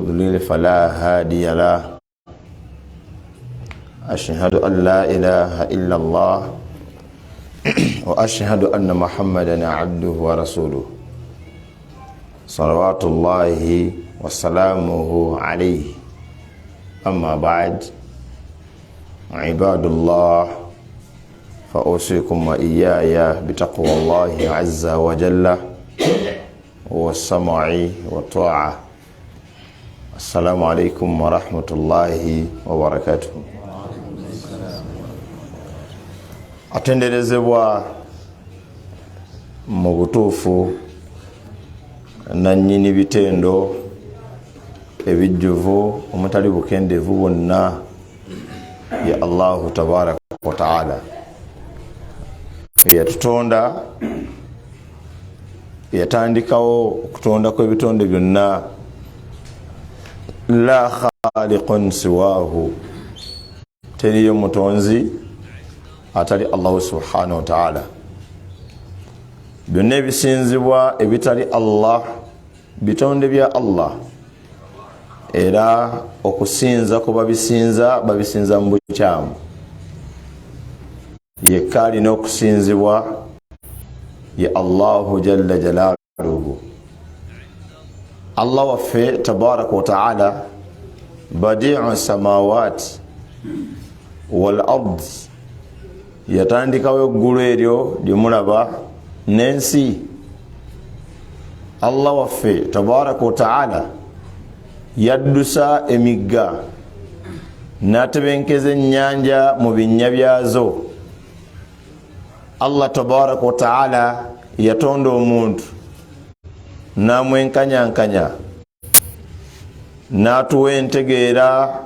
يضلل فلا هادي له. أشهد أن لا إله إلا الله وأشهد أن محمدا عبده ورسوله صلوات الله وسلامه عليه. أما بعد، عباد الله، فأوصيكم وإياي بتقوى الله عز وجل والسمع والطاعة. السلام عليكم ورحمة الله وبركاته. Atenderezebwa mu butuufu nannyini bitendo ebijjuvu omutali bukendeevu bwonna ye Allahu tabaraka wataala, eyatutonda, eyatandikawo okutonda kw'ebitonde byonna. La khaliqun siwahu, teriyo mutonzi atali Allahu subhanahu wataala. Byonna ebisinzibwa ebitali Allah bitonde bya Allah, era okusinza ku babisinza, babisinza mu bukyamu. Yekka alina okusinzibwa ye Allahu jalla jalaluhu. Allah waffe tabaraka wataala, badiu samawati wal ard, yatandikawo eggulu eryo lyemulaba n'ensi. Allah waffe tabaraka wataala yaddusa emigga n'atebenkeza ennyanja mu binnya byazo. Allah tabaraka wataala yatonda omuntu n'amwenkanyankanya, n'atuwa entegeera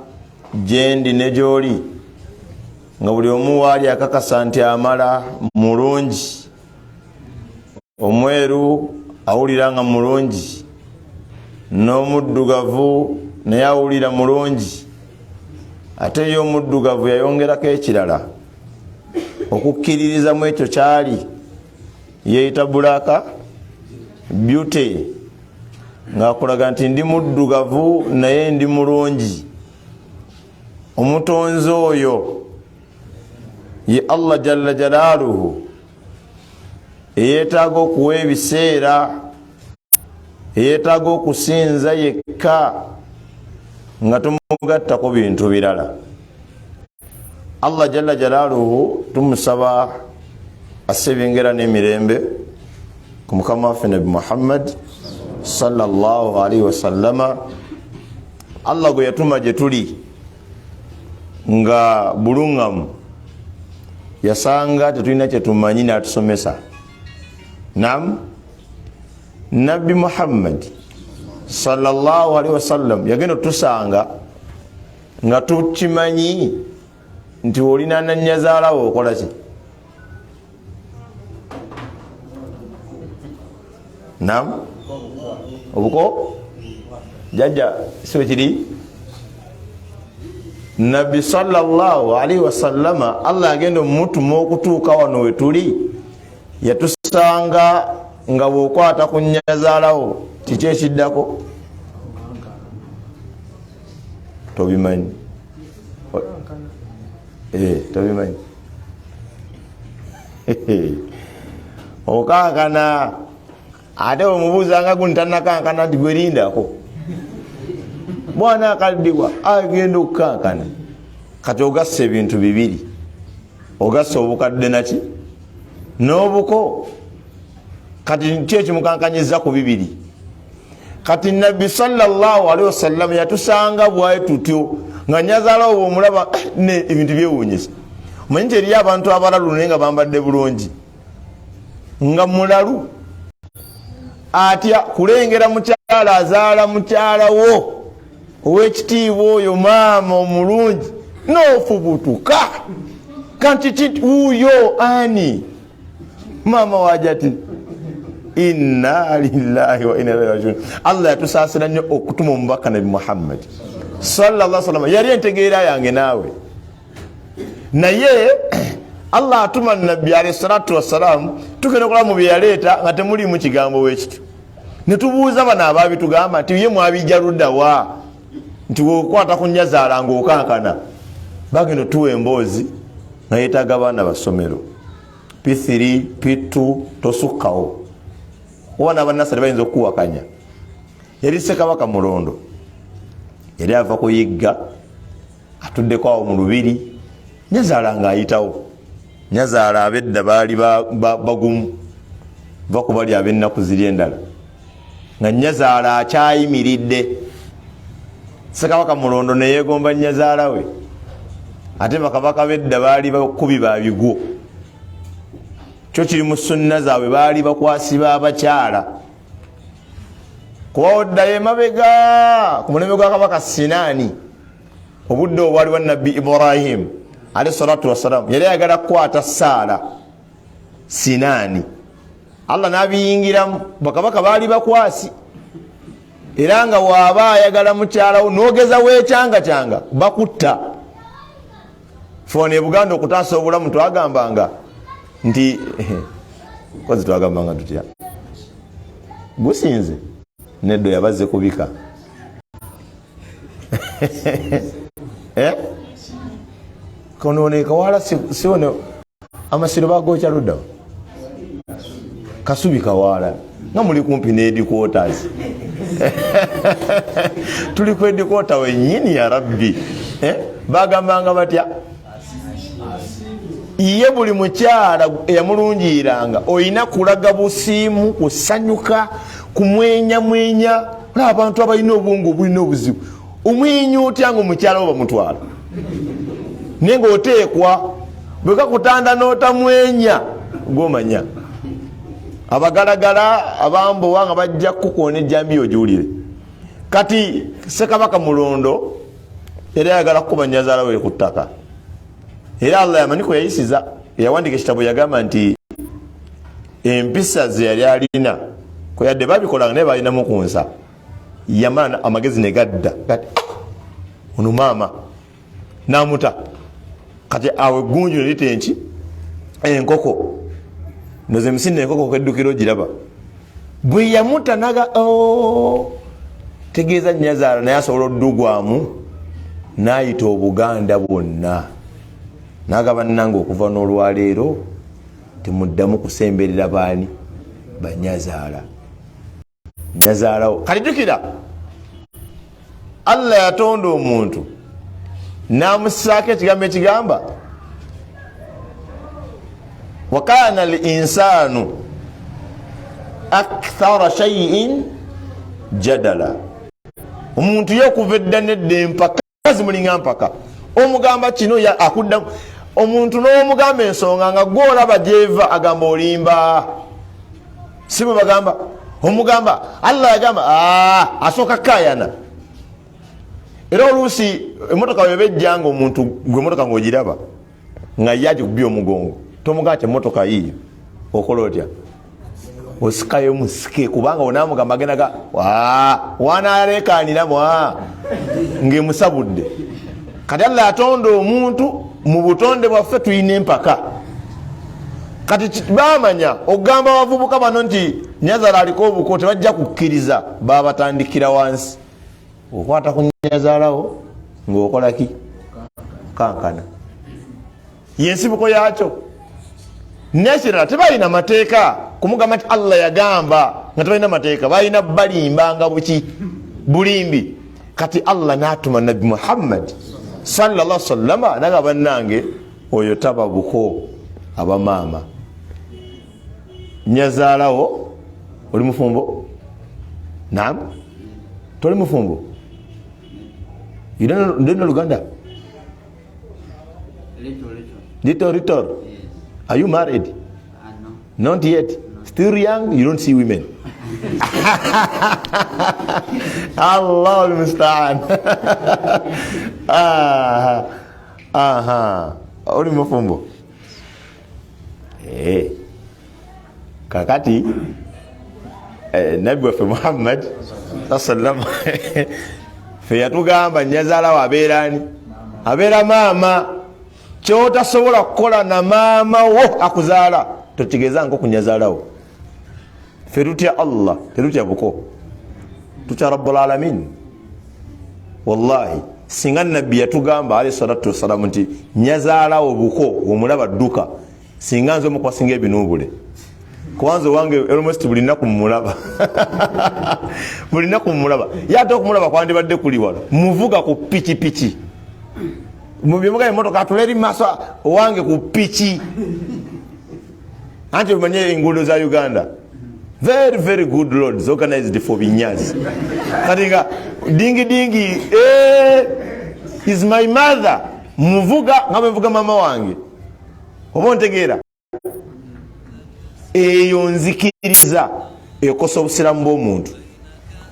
gyendi ne gyoli, nga buli omu waali akakasa nti amala mulungi. Omweru awulira nga mulungi, n'omuddugavu naye awulira mulungi. Ate ye omuddugavu yayongerako ekirala, okukkiririza mu ekyo kyali yeeyita black beauty, ng'akulaga nti ndi muddugavu naye ndi mulungi. Omutonzi oyo ye Allah jalla jalaaluhu, eyeetaaga okuwa ebiseera, eyeetaaga okusinza yekka nga tumugattako bintu birala. Allah jalla jalaaluhu tumusaba asse ebyengera n'emirembe ku mukama waffe Nabi Muhammad sallallahu alaihi wasallama, Allah gwe yatuma gye tuli nga buluŋŋamu. Yasanga tetulina kyetumanyi, n'atusomesa. Nam Nabbi Muhammad sallallahu alaihi wasallam yagenda otusanga nga tukimanyi nti olina nanyazaalawo okola ki. Nam obuko jajja si kiri. Nabbi sallallahu alaihi wasallama, Allah agenda omutuma okutuuka wano wetuli, yatusanga nga bwokwata ku nyazaalawo kiki ekiddako tobimanyi. Tobimanyi, okankana. Ate omubuuza nga guni tanakankana nti gwerindako mwana akaddiwa agenda okukankana. Kati ogassa ebintu bibiri, ogassa obukadde naki n'obuko. Kati ki ekimukankanyiza ku bibiri? Kati Nabbi sallallahu alaihi wasallam yatusanga bwayi tutyo nga nyazaalawo bwomulaba ne ebintu byewuunyisa. Omanyi nti eriyo abantu abalalu naye nga bambadde bulungi, nga mulalu atya kulengera mukyala azaala mukyala wo owekitiibwa oyo maama omulungi n'ofubutuka kanti wuuyo ani maama wajati. Inna lillahi wa inna ilaihi rajiun. Allah yatusaasira nnyo okutuma omubaka Nabi Muhammad sallallahu alaihi wasallam. Yali entegeera yange naawe, naye Allah atuma Nabbi alayhi salatu wassalamu, tugenda okulaba mu bye yaleeta nga temuliimu kigambo wekityo, ne tubuuza bano ababitugamba nti ye mwabijja luddawa? Nti wokwata ku nyazaala ngaokankana, bagenda otuwa emboozi nga yetaaga baana basomero P3, P2, tosukkawo, oba n'abannasale bayinza okukuwakanya. Yali Ssekabaka Mulondo, yali ava kuyigga, atuddeko awo mu lubiri, nyazaala ng'ayitawo. Nyazaala ab'edda baali bagumu, va ku bali ab'ennaku ziri endala, nga nyazaala akyayimiridde. Ssekabaka Mulondo neyeegomba nyazaala we, ate bakabaka b'edda baali bakubi ba bigwo, kyo kiri mu sunna zaabwe, baali bakwasi b'abakyala. Kuba oddayo emabega ku mulembe gwa Kabaka Sinaani, obudde obwali bwa Nabbi Ibrahimu alayhi salatu wassalamu, yali ayagala kukwata Saala Sinaani, Allah n'abiyingiramu. Bakabaka baali bakwasi, era nga waaba ayagala mukyalawo n'ogeza weekyangakyanga bakutta. Fona e Buganda okutaasa obulamu twagambanga nti kozi twagambanga tutya, gusinze neddo yabazze kubika. Eh? Kono kawala siwono amasiro bagokya luddawo Kasubi Kawaala, nga muli kumpi ne headquarters. Tuli ku headquarter wenyini, ya Rabbi, eh? Bagambanga batya? Ye buli mukyala eyamulungiiranga olina kulaga busiimu, kusanyuka, kumwenyamwenya. Olaba abantu abalina obwongo obulina obuzibu, omwenya otya nga omukyala wo bamutwala, naye ngaoteekwa bwe kakutanda n'otamwenya, gwomanya abagalagala abambowa nga bajja kukukoona ejjambiya ogiwulire. Kati Ssekabaka Mulondo era ayagala kukuba nyazaala we ku ttaka, era Allah yamanyi kwe yayisiza. Eyawandika ekitabo yagamba nti empisa ze yali alina kweyadde babikolanga, naye balinamu ku nsa, yamala amagezi ne gadda kati, ah, ono maama namuta. Kati awo eggunju ne lita enki enkoko, noze emisinde enkoko keddukira ogiraba. Bwe yamuta naga, oh, tegeeza nyazaala naye asobola oddugwamu. Nayita Obuganda bwonna nagaba, nange okuva n'olwaleero temuddamu kusemberera baani banyazaala, nyazaalawo. Kati jjukira, Allah yatonda omuntu n'amussaako ekigambo ekigamba wakana al insanu akthara shaiin jadala. Omuntu ye okuva edda nedda empaka zimulinga mpaka. Omugamba kino akuddamu. Omuntu n'omugamba ensonga nga gwe olaba gyeva, agamba olimba. Si bwe bagamba? Omugamba Allah yagamba, asooka kayana. Era oluusi emotoka weba ejja nga omuntu gwe emotoka ngaogiraba nga ye agikubye omugongo, tomugamba nti emotoka yiiyo. Okola otya? Osikayo musike, kubanga onamugamba agendaga wanalekaniramu ngaemusabudde. Kati Allah yatonda omuntu, mu butonde bwaffe tulina empaka. Kati bamanya okugamba abavubuka bano nti nyazaala aliko obuko, tebajja kukkiriza. Babatandikira wansi, okwata ku nyazaalawo ngaokolaki? Kankana. Yensibuko yakyo. Nekirala, tebalina mateeka kumugamba nti Allah yagamba, nga tebalina mateeka, balina balimbanga buki bulimbi. Kati Allah natuma Nabbi Muhammad sallallahu sallama naga, bannange, oyo taba buko, abamaama nyazaalawo. Oli mufumbo? Nam, toli mufumbo? You don't know Luganda? Little, little. Little, little. Yes. Are you married? No. Not yet. Still young, you don't see women. Allah almustaan. Aha. Aha. Oli mufumbo? Eh. Kakati Nabbi waffe Muhammad sallam fe yatugamba nyazaalawo abeera ani? Abeera maama. Kyotasobola kukola na maama wo akuzaala, tokigeza nko kunyazaalawo. Fe tutya Allah, tetutya buko, tutya Rabbul Alamin. Wallahi singa Nabbi yatugamba alayhi salatu wassalamu nti nyazaalawo obuko omulaba dduka, singa nze omukubasinga ebinuubule, kubanza owange almost buli nnaku mumulaba, buli nnaku mumulaba. Ye ate okumulaba kwandibadde kuli wala, muvuga ku pikipiki mubyemuga emotoka atula eri maaso, owange ku piki. Anti omanye enguudo za Uganda, very very good roads organized for binyazi. Kati nga dingi dingi, is my mother, muvuga nga bwevuga mama wange. Oba ontegeera? Eyo nzikiriza ekosa obusiramu bw'omuntu,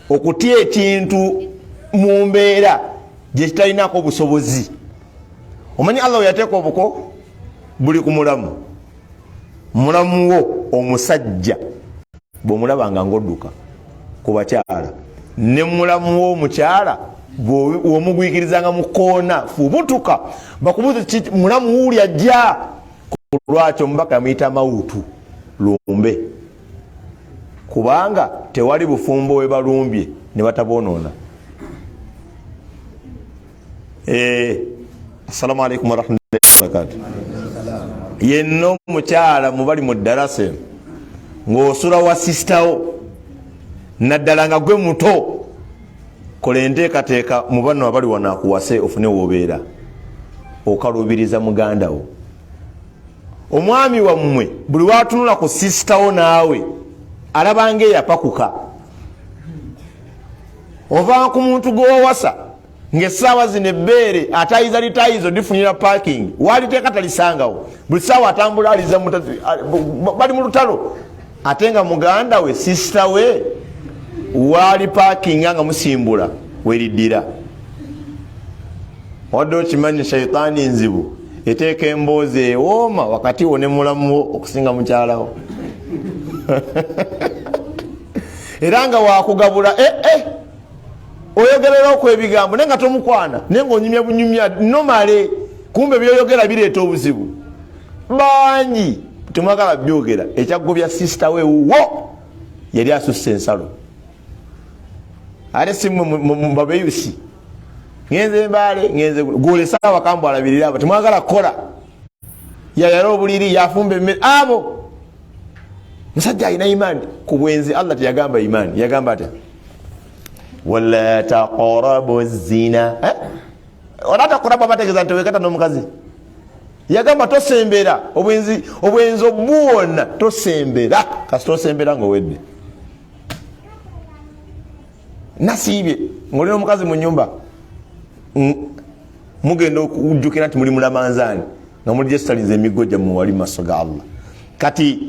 okutya ekintu mu mbeera gye kitalinako obusobozi. Omanyi Allah we yateeka obuko buli ku mulamu, mulamu wo omusajja bw'omulabanga ng'odduka ku bakyala, ne mulamu wo omukyala bw'omugwikirizanga mu koona fubutuka bakubuuze mulamu wuuli ajja. Lwaki omubaka yamuyita mawutu lumbe? Kubanga tewali bufumbo we balumbye ne batabwonoona. Assalamu alaikum warahmatullahi wabarakatu. Yenna omukyala mubali mu ddarasa eno ng'osula wa sisitawo, naddala nga gwe muto, kola enteekateeka mu banno abali wano akuwase ofune w'obeera. Okaluubiriza muganda wo. Omwami wammwe buli watunula ku sisitawo naawe alabanga eyapakuka. Ova ku muntu gw'owasa ng'essaawa zino ebbeere atayiza litayizo difunira parking, waliteeka talisangawo, buli ssaawa atambula aliza, bali mu lutalo, ate nga muganda we sisita we waali parkinga nga musimbula weriddira. Wadde okimanyi shaitaani nzibu, eteeka emboozi ewooma wakati wo ne mulamu wo okusinga mukyalawo, era nga wakugabula oyogerera okwo ebigambo naye nga tomukwana, naye ngaonyumya bunyumya nomale, kumbe byoyogera bireeta obuzibu bangi temwagala byogera. Ekyagobya sisita we wo yali asussa ensalo, ate si mubabeyusi ngenze mbaale ngenze gwolesa awakambu alabirira abo temwagala kukola, yayala obuliri, yafumba emmere. Abo musajja alina imaani ku bwenzi. Allah teyagamba imaani, yagamba atya? Wala taqrabu zina, wala taqrabu, abategeeza nti wekata n'omukazi. Yagamba tosembera obwenzi, obwenzi obuwona tosembera, kasita osembera ngaowedde. Nasiibye ngaolina omukazi mu nyumba, mugenda okujjukira nti muli mulamanzaani nga muli jesitaliza emiggo gyammwe wali maaso ga Allah. Kati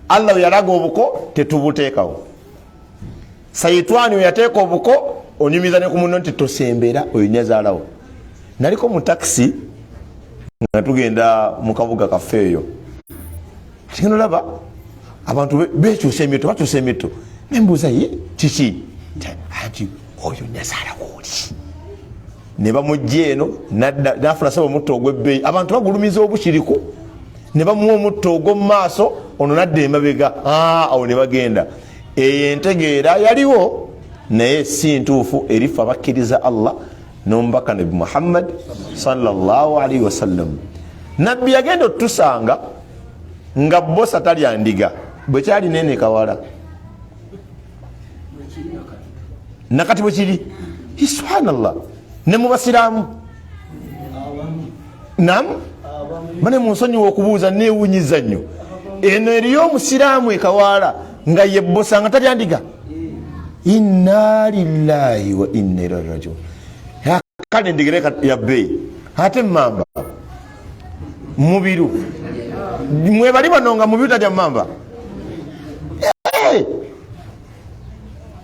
Allah weyalaga obuko tetubuteekawo, saitwani weyateeka obuko onyumiza ne ku muno nti tosembera oyo nyazaalawo. Naliko mu takisi nga tugenda mu kabuga kaffe eyo, tigenda olaba abantu bekyusa emito, bakyusa emito, nembuuza ye kiki, anti oyo nyazaalawo oli. Ne bamujja eno nafuna saba omutto ogw'ebbeeyi, abantu bagulumiza obukiriku, ne bamuwa omutto ogw'omu maaso, ono nadda emabega, awo ne bagenda. Eyo entegeera yaliwo naye si ntuufu erife abakkiriza Allah n'omubaka Nabi Muhammad sallallahu alaihi wasallam. Nabbi yagenda otutusanga nga bosa talya ndiga, bwe kyali nene kawala nakati bwe kiri. Subhanallah, ne mu basiraamu nam bane munsonyiwa okubuuza, newunyiza nnyo. Eno eriyo omusiraamu ekawaala nga yebosa nga talya ndiga. Inna lillahi wa inna ilaihi rajiun. Kale endiga ya bbeeyi, ate mamba mubiru mwebali bano nga mubiru talya mamba.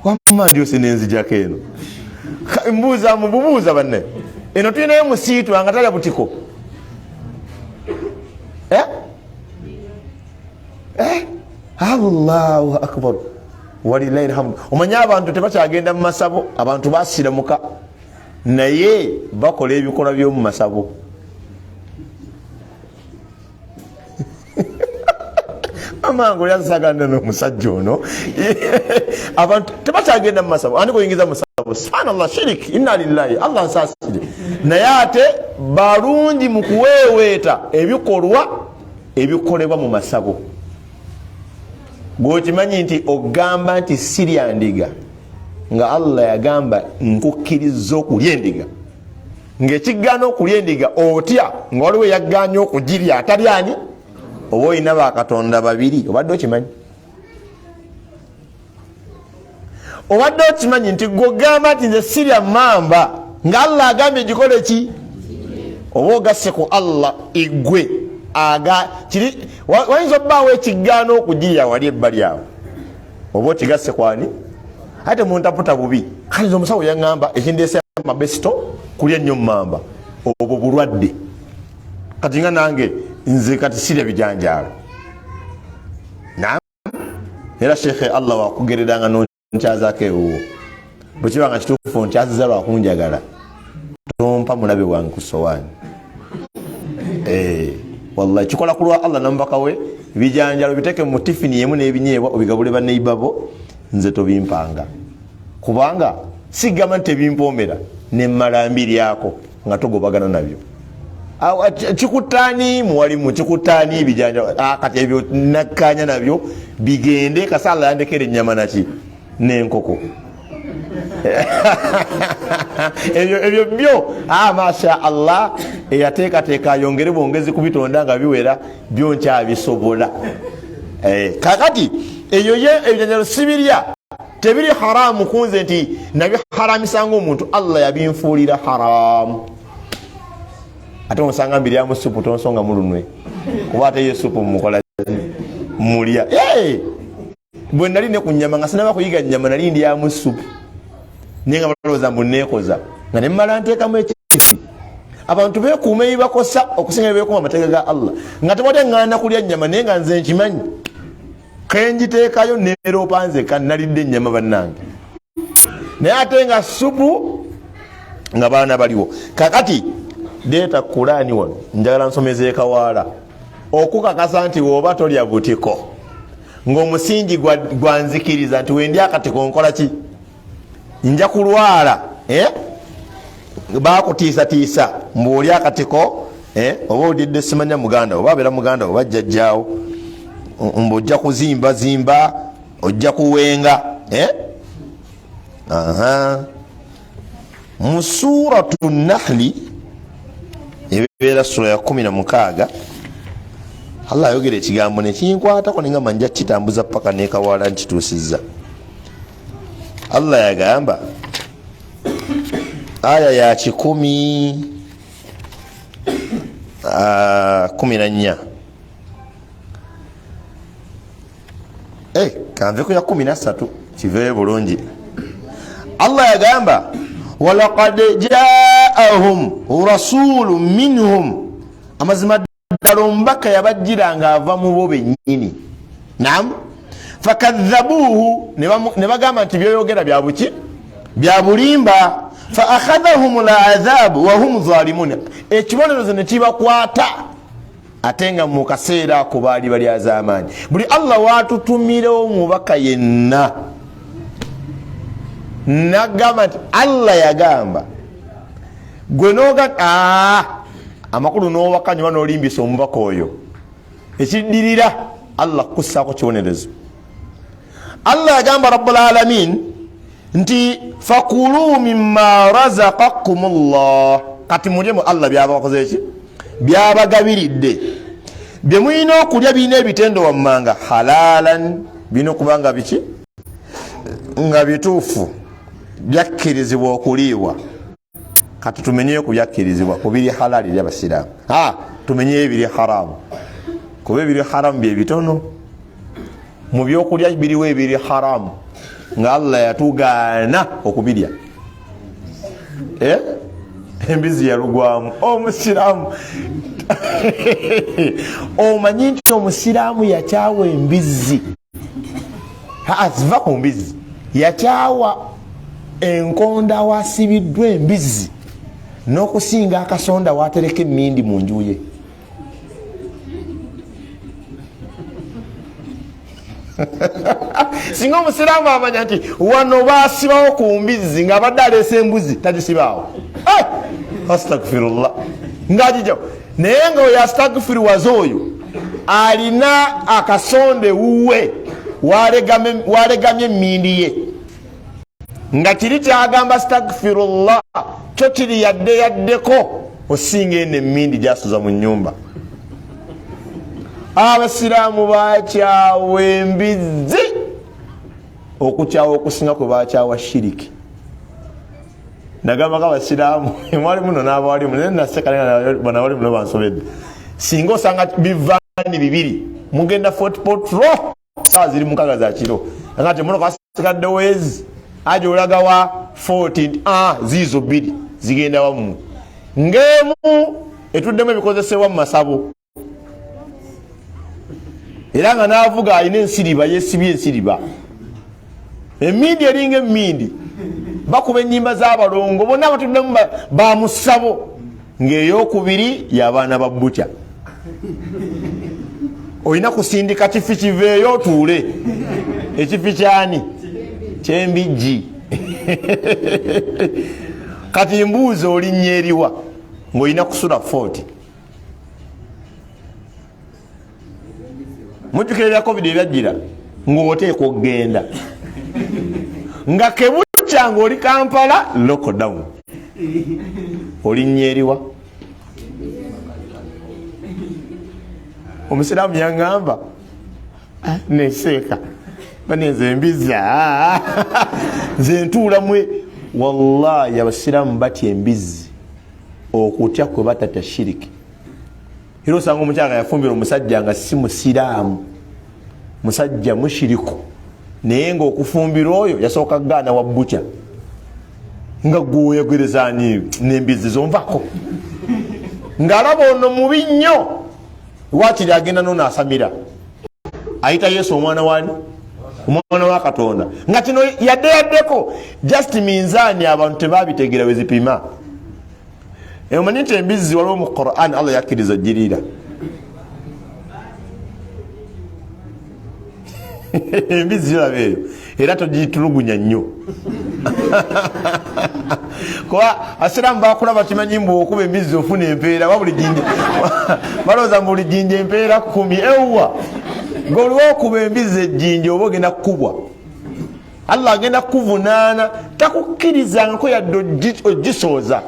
Wamma ndyose nenzijako eno mbuuza mububuuza banne, eno tulinayo musiitwa nga talya butiko. Allahu akbar, walilahi lhamdu. Omanye abantu tebakyagenda mu masabo, abantu basiramuka naye bakola ebikolwa by'omu masabo. Amangu oli asagana n'omusajja ono. Abantu tebakyagenda mu masabo, ani kuyingiza mu masabo? Subhanallah, shirik, inna lillahi, Allah nsasire. Naye ate balungi mu kuweeweeta ebikolwa ebikolebwa mu masabo. Gweokimanyi nti ogamba nti sirya ndiga, nga Allah yagamba nkukkiriza okulya endiga, ng'ekigaana okulya endiga otya nga waliwo eyagaanye okugirya atali ani? Oba olina bakatonda babiri. Obadde okimanyi? Obadde okimanyi nti gwogamba nti nze sirya mamba, nga Allah agambye gikole ki? Oba ogasse ku Allah igwe wayinza obbaawo ekigaana okugirya wali ebbali awo, oba okigasse kwani? Ate muntaputa bubi. Kale nze omusawo yaŋŋamba ekindeese amabesito kulya nnyo mamba, obwo bulwadde. Kati nga nange nze kati sirya bijanjaalo. Era shekhe, Allah wakugereranga nonkyazaako ewuwo, bwekiba nga kituufu nkyaziza lwakunjagala, tompa mulabe wange ku sowaani. Wallahi kikola ku lwa Allah namubaka we. Bijanjalo biteeke mu tifini yemu n'ebinyeebwa obigabule baneiba bo, nze tobimpanga, kubanga sigamba nti tebimpoomera, nemmala mbiryako nga togobagana nabyo. Kikutaani muwalimu, kikutaani ebijanjalo. Kati ebyo nakkanya nabyo bigende, kasala yandekera ennyama naki n'enkoko. Ebyo byo, masha Allah, eyateekateeka ayongere bwongezi kubitonda nga biwera, byo nkyabisobola. Kakati eyo ye ebijanjalo sibirya, tebiri haramu kunze nti nabiharamisanga omuntu, Allah yabinfuulira haramu. Ate osanga mbiryamu supu, tonsonga mulunwe, kuba ate ye supu mukola mulya. Bwe nali ne ku nyama nga sinaba kuyiga nyama, nali ndyamu supu, naye nga balowooza mbu neekoza, nga nemmala nteekamu ekifi. Abantu beekuuma ebibakosa okusinga beekuuma amateeka ga Allah, nga tewali aŋŋaana kulya nyama, naye nga nze nkimanyi kengiteekayo neeroopa nzeka nalidde ennyama bannange, naye ate nga supu nga baana baliwo. Kakati leeta Kulaani wano, njagala nsomeza ekawaala okukakasa nti woba tolya butiko, ng'omusingi gwanzikiriza nti wendi akatiko nkola ki, nja kulwala. Bakutiisatiisa mbu oli akatiko, oba olidde simanya muganda, oba abeera muganda oba jjajjaawo, mbu ojja kuzimbazimba, ojja kuwenga. Mu suratu Nahli, ebeera sura ya 16, Allah ayogera ekigambo nekinkwatako, nengamba nja kitambuza paka nekawaala nkituusizza. Allah yagamba aya ya 114, kanve ku ya 13 kiveeyo bulungi. Allah yagamba walaqad jaahum rasulu minhum, amazima ddala omubaka yabajjira nga ava mu bo bennyini. Nam fakadhabuuhu, ne bagamba nti byoyogera bya buki, bya bulimba. Fa akhadhahum ladhabu wahum zalimun, ekibonerezo ne kibakwata ate nga mu kaseera ako baali balyazaamaanyi. Buli Allah watutumira omubaka yenna nagamba nti Allah yagamba, gwe noga amakulu n'owakanya oba n'olimbisa omubaka oyo, ekiddirira Allah kukussaako kibonerezo. Allah yagamba rabbul alamin nti fakulu mimma razakakum llah, kati mulye mu Allah byabakoze ki, byabagabiridde. Bye mulina okulya birina ebitendo wammanga, halalan, birina okuba nga biki, nga bituufu, byakkirizibwa okuliibwa. Kati tumenyeyo ku byakkirizibwa, ku biri halali eri abasiraamu, tumenyeyo ebiri haramu, kuba ebiri haramu bye bitono mu byokulya. Biriwo ebiri haramu nga Allah yatugaana okubirya. Embizi yalugwamu omusiraamu. Omanyi nti omusiraamu yakyawa embizi, ziva ku mbizi, yakyawa enkonda wasibiddwa embizi n'okusinga akasonda watereka emindi mu nju ye. Singa omusiraamu amanya nti wano basibawo ku mbizzi ng'abadde aleese embuzi tagisibaawo, eh! Astagfirullah, ng'agijjawo. Naye nga oyo astagfiruwaza oyo alina akasonde wuwe walegamye emindi ye, nga kiri kyagamba astagfirullah kyo kiri yadde yaddeko osinga eno emindi gyasuza mu nyumba. Abasiraamu bakyawa embizzi okukyawa okusinga kwe bakyawa shiriki. Nagambako abasiraamu mwali muno n'abawalimu, naye nasekabawali muno bansobedde. Singa osanga bivaani bibiri mugenda Fort Potro saawa ziri 6 za kiro, nga nti emotoka basigadde wezi aja olaga wa Fort nti ziizo bbiri zigenda wammwe, ng'emu etuddemu ebikozesebwa mu masabo, era nga n'avuga alina ensiriba, yeesibye ensiriba, emindi eringa emindi, bakuba ennyimba z'abalongo bonna batuddemu ba musabo, ng'eyokubiri y'abaana ba butya. Olina kusindika kifi kiveeyo otuule. Ekifi kyani? Kyembijji. Kati mbuuza, olinnya eriwa ng'olina kusula Fort? Mujjukira ebya COVID ebyajjira ng'oteekwa okugenda nga kebukya ng'oli Kampala lockdown, olinnya eriwa? Omusiraamu yaŋŋamba neseeka banenze embiza nze ntuulamwe. Wallahi abasiraamu batya embizzi okutya kwe batatya shiriki. Era osanga omukyala yafumbira omusajja nga si musiraamu, musajja mushiriku, naye nga okufumbira oyo yasooka gaana wa butya nga gweoyogerezani nembizi zonvako, ng'alaba ono mubi nnyo, wakiri agenda nono asamira ayita Yesu omwana wani, omwana wa Katonda, nga kino yadde yaddeko just minzaani abantu tebabitegera wezipima. Omanyi nti embizzi waliwo mu Quran Allah yakkiriza ogiriira embizzi olaba eyo, era togitulugunya nnyo kuba asiraamu bakulaba kimanyi mbu okuba embizzi ofuna empeera, buli jinja balowooza mbu buli jinja empeera 10. Ewwa, ngaoliwa okuba embizzi ejjinja oba ogenda kukubwa, Allah agenda kukuvunaana, takukkirizangako yadde ogisooza.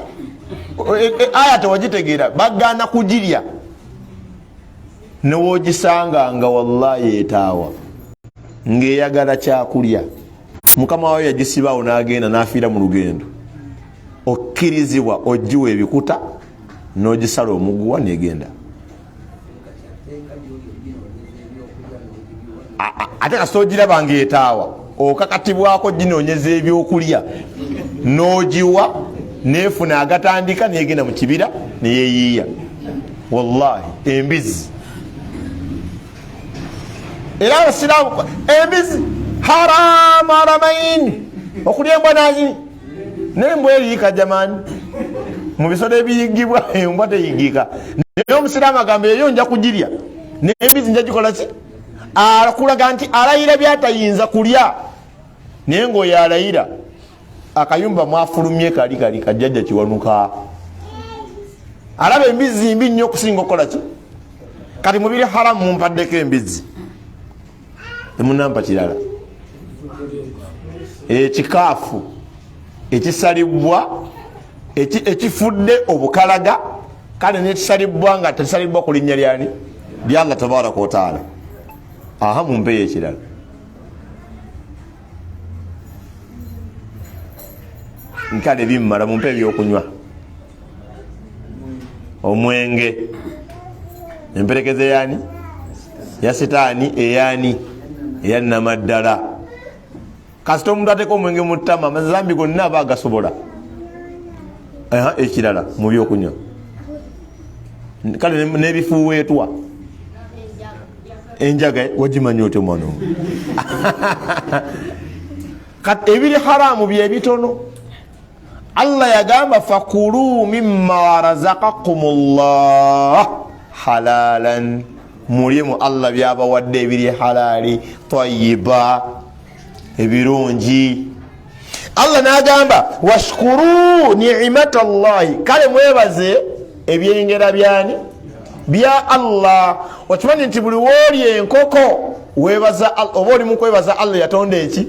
Aya tewagitegeera, bagaana kugirya newogisanga nga wallahi etaawa ng'eyagala kyakulya, mukama wayo yagisibaawo n'agenda n'afiira mu lugendo. Okkirizibwa ogiwa ebikuta n'ogisala omuguwa negenda. Ate kasita ogiraba ng'etaawa, okakatibwako ginoonyeza ebyokulya n'ogiwa, neefuna agatandika negenda mu kibira neyeyiiya. Wallahi embizi, era abasiraamu embizi haramu haramaini okulya embwa nazi nembwa eriika jamani, mu bisolo ebiyigibwa embwa teyigika, naye omusiraamu agamba eyo nja kugirya nembizi nja gikola ki? Akulaga nti alayira byatayinza kulya, naye ngaoyo alayira akayumba mwafulumye kali kali kajjajja Kiwanuka alaba embizzi mbi nnyo okusinga okukola ki. Kati mubiri haramu mumpaddeko embizzi, temunampa kirala. Ekikaafu ekisalibwa ekifudde obukalaga, kale nekisalibwa nga tekisalibwa ku linnya lyani? Lya Allah tabaraka wataala. Aha, mumpeeyo ekirala. Nkale bimmala, mumpe ebyokunywa. Omwenge emperekeze yani ya sitaani, eyani eyanamaddala. Kasita omuntu ateeka omwenge mu ttama, amazambi gonna aba agasobola. Ekirala mu byokunywa, kale n'ebifuuweetwa, enjaga wagimanyi otyo mwana? Kati ebiri haramu byebitono. Allah yagamba fakulu mimma razakakum llah halalan, mulye mu Allah byabawadde ebiri halali tayiba. Ebirungi. Allah n'agamba washukuru ni'imata llahi, kale mwebaze ebyengera byani? Bya Allah. Okimanyi nti buli wooli enkoko webaza, oba oli mukwebaza Allah yatonda eki?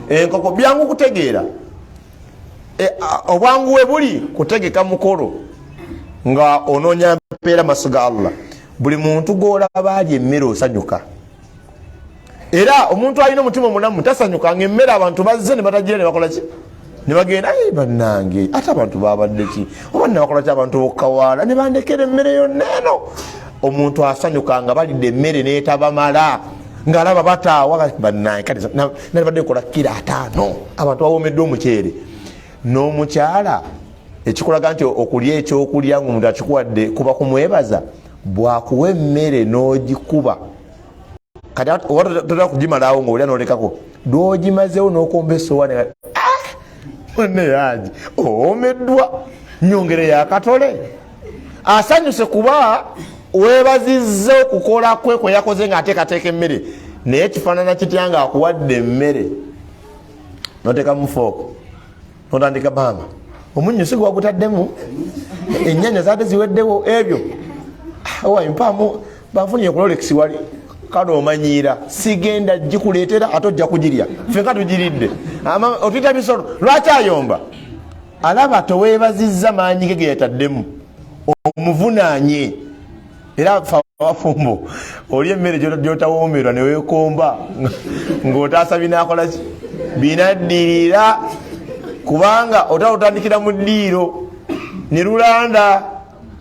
Enkoko. Byangu kutegeera. Obwangu we buli kutegeka mukolo nga onoonya mpeera maaso ga Allah. Buli muntu gwolaba alya emmere osanyuka, era omuntu alina omutima omulamu tasanyuka nga emmere abantu bazze ne batagira ne bakola ki? Ne bagenda. Ai bannange, ate abantu babadde ki? Oba nabakola ki abantu bokkawaala ne bandekera emmere yonna eno? Omuntu asanyuka nga balidde emmere netabamala, ng'alaba bataawa. Bannange, kati nalibadde nkola kiro 50, abantu bawomeddwa omuceere. N'omukyala ekikulaga nti okulya ekyokulya nga omuntu akikuwadde kuba kumwebaza, bwakuwa emmere n'ogikuba, kati oba totera kugimalawo ngaolya nolekako, lwogimazewo nokomba esowaani, yaji owomeddwa, nyongere yakatole. Asanyuse kuba webazizza okukola kwe kwe yakoze nga ateekateeka emmere. Naye kifaanana kitya nga akuwadde emmere notekamu fooko notandika, maama, omunnyo si gwagutaddemu, ennyanya zaadde ziweddewo, ebyo owayi mpaamu banfunye ku Rolex wali. Kale omanyiira, sigenda gikuleetera, ate ojja kugirya fenka tugiridde. Otuyita bisolo. Lwaki ayomba? Alaba toweebazizza maanyi ge geyataddemu, omuvunaanye. Era fe abafumbo, oli emmere gyotawoomerwa neweekomba ng'otaasa binakola ki? Binaddirira, kubanga otala otandikira mu ddiiro ne lulanda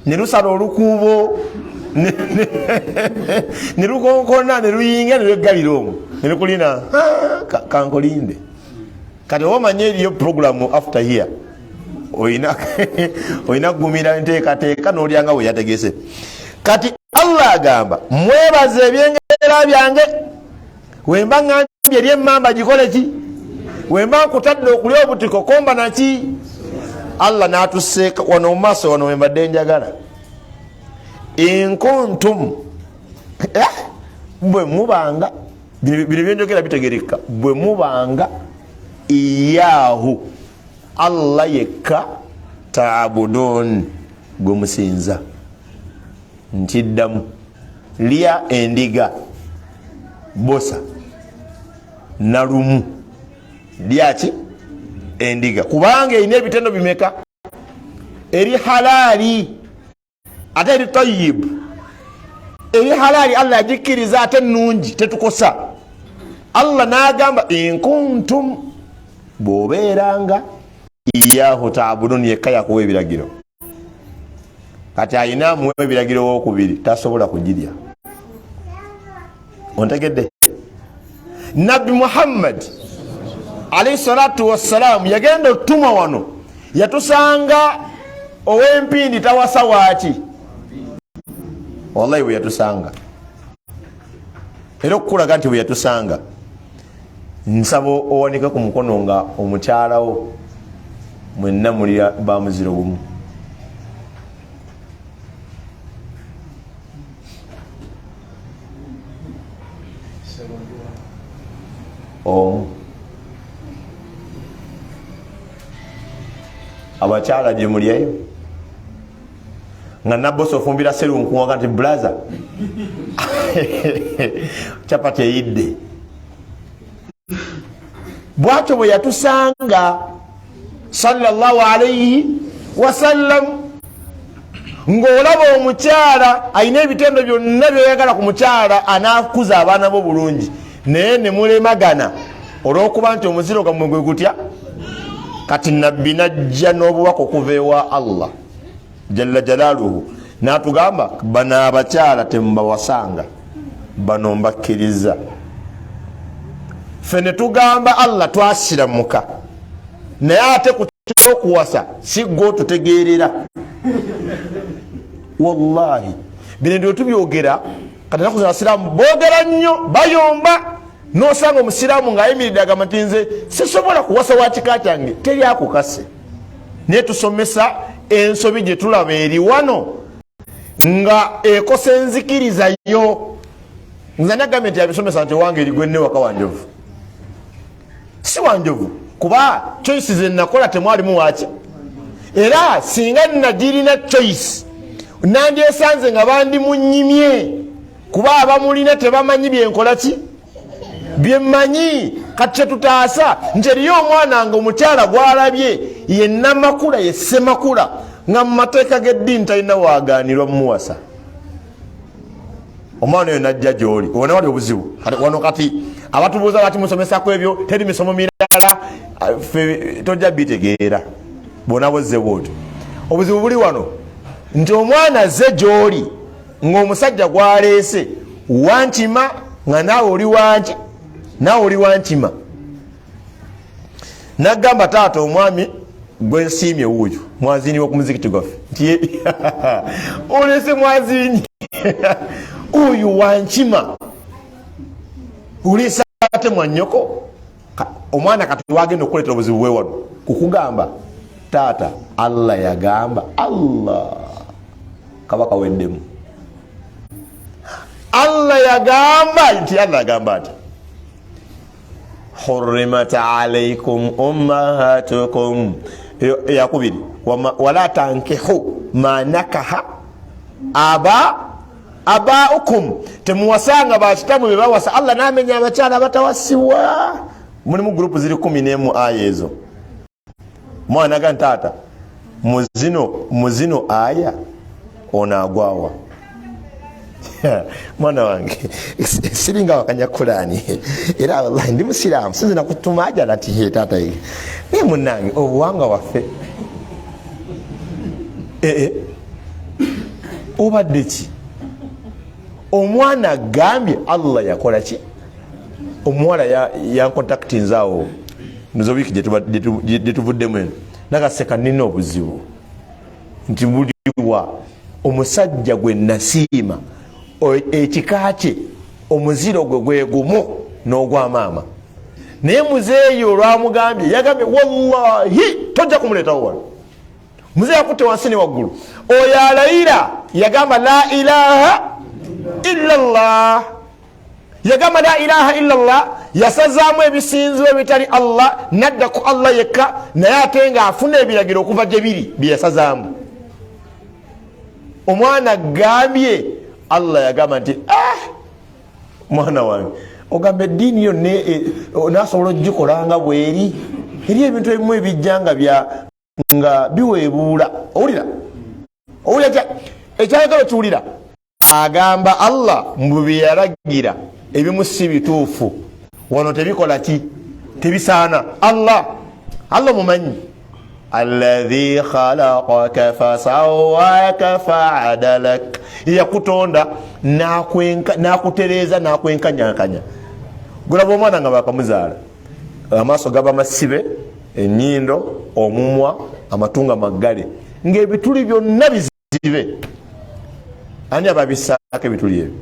ne lusala olukuubo ne lukonkona ne luyinga ne lweggalira omwo ne lukulina kankolinde. Kati oba omanye eriyo programu after here, olina kugumira enteekateeka n'olyanga bwe yategese. Kati Allah agamba mwebaze ebyengera byange. Wemba ngambye eri emmamba gikole ki? Wemba nkutadde okulya obutiko, komba naki? Allah n'atuseeka wano mu maaso wano wembadde njagala. Inkuntum, bwe mubanga, bino byenjogera bitegereka, bwe mubanga iyahu, Allah yekka, taabudun, gwe musinza. Nkiddamu, lya endiga bosa nalumu, lyaki endiga, kubanga erina ebitendo bimeka? Eri halaali ate eri tayibu. Eri halaali, Allah yagikkiriza, ate nungi, tetukosa. Allah n'agamba inkuntum, bw'obeeranga iyahu taabudun, yekka yakuwa ebiragiro. Kati ayina amuwa ebiragiro wokubiri tasobola kugirya. Ontegedde? Nabbi Muhammad alaihi salatu wassalaamu yagenda otuma wano, yatusanga ow'empindi tawasa waaki. Wallahi bwe yatusanga, era okukulaga nti bwe yatusanga, nsaba owanike ku mukono nga omukyalawo mwenna muli bamuziro gumu. Omu abakyala gye mulyeyo nga nabosi ofumbira serunkuwaga nti blaza capati eyidde. Bwatyo bwe yatusanga sallallahu alaihi wasallam, ng'olaba omukyala alina ebitendo byonna byoyagala ku mukyala, anaakuza abaana bo bulungi, naye ne mulemagana olw'okuba nti omuziro gwammwe gwe gutya. Kati nabbi najja n'obubaka okuva ewa Allah jalla jalaaluhu, n'atugamba bano abakyala temubawasanga, bano mbakkiriza. Ffe ne tugamba Allah twasiramuka, naye ate ku kyokuwasa si gwe otutegeerera. Wallahi bino ndio tubyogera. Kati enaku zino abasiraamu boogera nnyo, bayomba, nosanga omusiraamu ng'ayimiridde agamba nti nze sisobola kuwasa wa kika kyange. Teri akukase, naye tusomesa ensobi gye tulaba eri wano nga ekosa enzikiriza yo. Nze nagambye nti abisomesa nti owange erigwenne waka wanjovu. Si wanjovu, kuba choice zenakola temwalimu waki. Era singa nagirina choice, nandyesanze nga bandi munyimye, kuba abamulina tebamanyi byenkola ki byemmanyi. Kati kyetutaasa nti eriyo omwana nga omukyala gwalabye ye namakula, ye ssemakula, nga mu mateeka g'eddiini talina waganirwa mumuwasa. Omwana oyo najja gyoli, obona wali obuzibu wano. Kati abatubuuza lwaki musomesaku ebyo, teri misomo mirala, fe tojja bitegeera bona bwezze bwotyo. Obuzibu buli wano nti omwana azze gyoli ng'omusajja gwaleese wankima, nga naawe oli wanki, naawe oli wankima. Nagamba, taata, omwami gwensiimye wuuyo mwaziini wo ku muzikiti gwaffe, nti olese mwaziini oyo wankima, olese ate mwanyoko. Omwana kati wagenda okukuletera obuzibu bwe wano kukugamba, taata, Allah yagamba, Allah kabaka weddemu, Allah yagamba nti, Allah yagamba nti hurrimat alaikum ummahatukum, eyakubiri wala tankihu ma nakaha aba abaukum, temuwasanga bakitamwe bebawasa. Allah namenya abakyala abatawasibwa, mulimu gurupu ziri 11 aya ezo. Mwana ga taata, muzino aya ono agwawa? Mwana wange, siringa wakanya Kulani, era wallahi ndi musiraamu, sinze nakutuma ajala nti taata, naye munange obuwangwa waffe ee obadde ki? Omwana agambye Allah yakola ki? Omuwala yankontaktinze awo nzo wiiki gyetuvuddemu eno, nagaseka, nina obuzibu nti buliwa omusajja gwe nasiima, ekika kye omuziro gwe gwegumu n'ogwa maama, naye muzeeyi olwamugambye yagambye, wallahi tojja kumuleetawo wano. Muzeeyi akutte wansi ne waggulu, oyo alayira yagamba la ilaha illa llah, yagamba la ilaha illa llah, yasazaamu ebisinzibwa ebitali Allah nadda ku Allah yekka, naye ate nga afuna ebiragiro okuva gye biri bye yasazaamu. Omwana agambye Allah yagamba nti, ah, mwana wange, ogamba eddiini yonna nasobola ogikola nga bweri, eri ebintu ebimu ebijja nga bya nga biweebuula. Owulira, owulira ekyayagala okiwulira. Agamba Allah mu bye yalagira ebimu si bituufu, wano tebikola ki, tebisaana. Allah, Allah mumanyi, alladhi khalaqaka fasawaka faadalak, yakutonda nakutereeza nakwenkanyankanya. Gulaba omwana nga bakamuzaala, amaaso gaba masibe, enyindo, omumwa, amatunga maggale, ng'ebituli byonna bizibe. Ani ababisaako ebituli ebyo?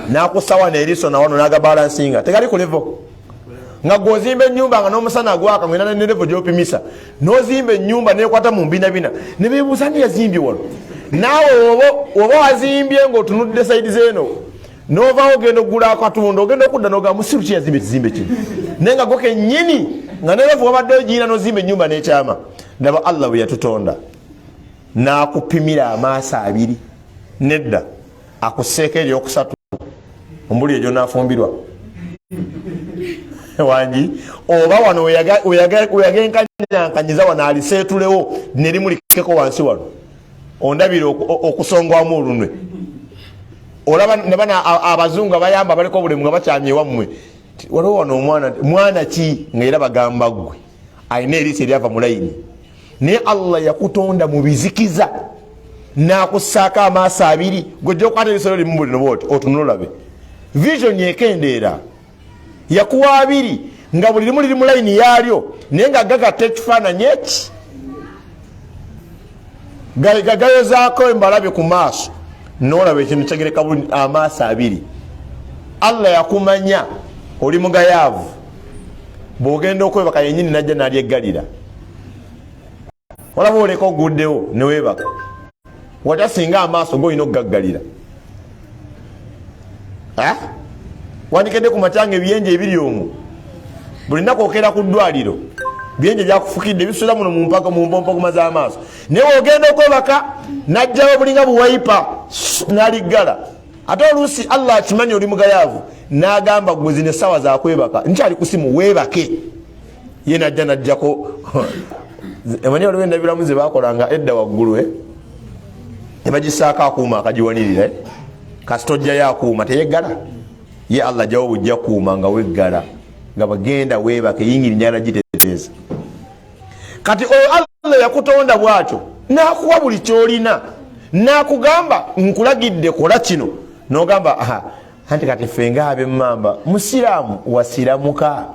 Nakusawa neeriso nawano nagabalansinga, tegali ku level. Nga gwozimba enyumba nga n'omusana gwaka, ngena ne level gyopimisa, nozimba enyumba nekwata mu mbinabina, nebebuuza ni yazimbye wano. Naawe oba wazimbye ng'otunudde side zeeno, novawo ogenda okugula akatunda, ogenda okudda noga musiru ki yazimba ekizimbe kino, naye nga gwo kenyini nga ne level wabadde ogiina, nozimba enyumba nekyama. Ndaba Allah bwe yatutonda n'akupimira amaaso abiri, nedda akuseeko eryokusatu ombuli egyo nafumbirwa wangi, oba wano weyagenkanyankanyiza wano aliseetulewo nerimulikeko wansi wano, ondabire okusongwamu olunwe. Olaba nebana abazungu abayamba abaliko obulemu nga bakyamye wammwe, waliwo wano omwana, mwana ki, nga era bagamba ggwe alina eriiso eryava mu layini. Naye Allah yakutonda mu bizikiza nakussaako amaaso abiri, gojja okukwata ebisolo limu buli noba oti otunula olabe vision ekendeera. Yakuwa abiri nga buli limu liri mu layini yaalyo, naye nga gagatta ekifaananyi eki gayozaako embalabe ku maaso, nolaba ekintu kyegereka amaaso abiri. Allah yakumanya oli mugayaavu, bwogenda okwebaka yenyini najja nalyeggalira, olaba oleka oguddewo newebaka watya singa amaaso golina okugaggalira. Wandikedde ku matya nga ebiyenje ebiri omwo. Buli nnaku okeera ku ddwaliro, byenje byakufukidde bisula muno mumpaka mumpompogoma z'amaaso, naye ogenda okwebaka najjawo bulinga buwayipa naliggala. Ate oluusi Allah akimanyi oli mugayaavu, n'agamba gwe zino essaawa zakwebaka, nkyali kusimu, weebake. Ye najja najjako emanyi waliwo endabiramu ze bakolanga edda waggulu eh? Ne bagisaako akuuma akagiwanirira eh? Kasita ojjayo akuuma teyeggala. Ye Allah jawo bujja kuuma nga weggala nga bagenda weebake, yingiri njala gitereeza. Kati oyo Allah yakutonda bwatyo nakuwa buli kyolina, nakugamba nkulagidde kola kino, nogamba aha, anti kati ffe nga abemmamba. Musiraamu wasiramuka,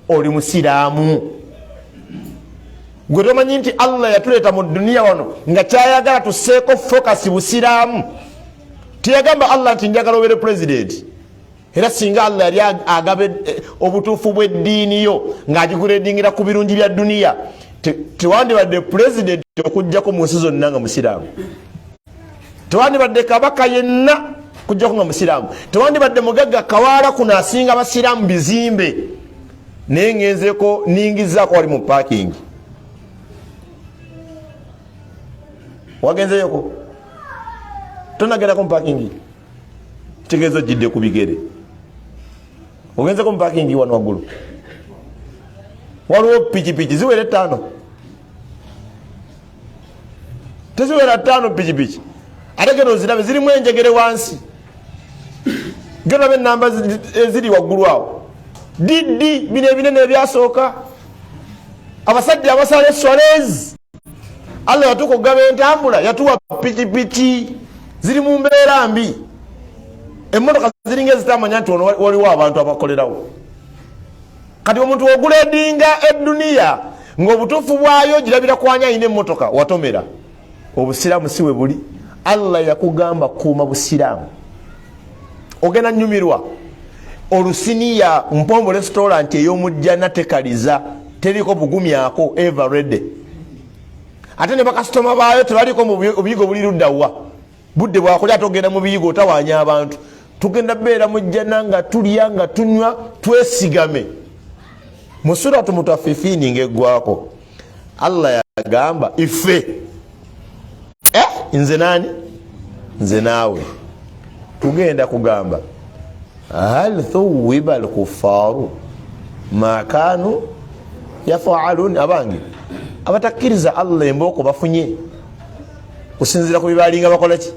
oli musiraamu gwe tomanyi nti Allah yatuleeta mu duniya wano nga kyayagala tuseeko fokasi busiraamu. Teyagamba Allah nti njagala obeere pulezidenti. Era singa Allah yali agaba obutuufu bw'eddiini yo ng'agiguredingira ku birungi bya duniya, tewandibadde pulezidenti okugjako mu nsi zonna nga musiraamu, tewandibadde kabaka yenna kujjako nga musiraamu, tewandibadde mugagga kawaala kuno asinga basiraamu bizimbe. Naye ngenzeko ningizaako wali mu parking, wagenzeyoko? Tonagendako mu parking? Kitegeeza ojjidde ku bigere. Ogenzeko mu parking wano waggulu, waliwo pikipiki ziwera 5, teziwera 5 pikipiki, ate geno ozirabe zirimu enjegere wansi. Geno enamba eziri waggulu awo didi bino ebinene ebyasooka, abasajja abasala eswalezi. Allah yatuuka okugaba entambula, yatuwa pikipiki ziri mu mbeera mbi, emmotoka ziringa ezitamanya nti ono waliwo abantu abakolerawo. Kati omuntu oguledinga eduniya ng'obutuufu bwayo girabira kwanya ayina emmotoka, watomera. Obusiraamu si we buli. Allah yakugamba kuuma busiraamu, ogenda nyumirwa olusiniya mpombo restaurant ey'omujjana, tekaliza, teriko bugumyako, ever ready. Ate ne bakasitoma baayo tebaliko mu buyigo buli luddawa, budde bwakulya, ate ogenda mu biyigo otawaanya abantu. Tugenda beera mu jjana nga tulya nga tunywa twesigame. Mu Suratu Mutafifiini ng'eggwako, Allah yagamba ife eh, nze nani, nze naawe tugenda kugamba hal thuwiba alkuffaaru ma kanu yafaalun. Abange abatakkiriza Allah, embooko bafunye kusinziira ku byebalinga bakola ki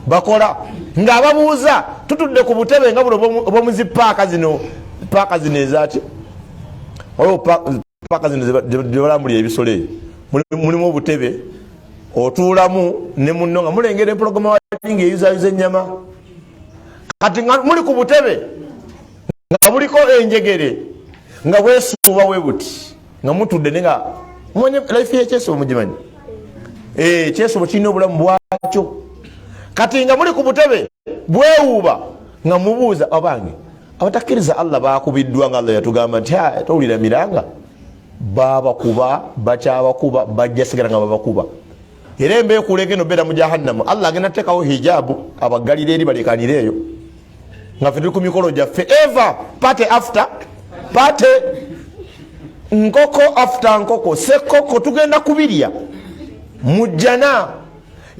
bakola. Ng'ababuuza tutudde ku butebe nga buno obwomuzi paaka zino, paaka zino ezaki, waliwo paaka zino gyebalambulira ebisolo eyo, mulimu obutebe otuulamu ne munno nga mulengera empologoma wali ngaeyuzayuza ennyama. Kati nga muli ku butebe nga buliko enjegere nga bwesuuba we buti nga mutudde, ne nga mumanye life y'ekyesuubo mugimanyi, ekyesuubo kirina obulamu bwakyo. Kati nga muli ku butebe bwewuuba nga mubuuza abange abatakkiriza Allah bakubiddwa, nga Allah yatugamba nti towulira miranga, babakuba, bakyabakuba, bajja sigala nga babakuba. Era embeekuula egenda obeera mu jahannamu, Allah agenda teekawo hijabu abaggalira eri balekanire eyo, nga ffe tuli ku mikolo gyaffe, eva party after party, nkoko after nkoko, sekoko, tugenda kubirya mujjana.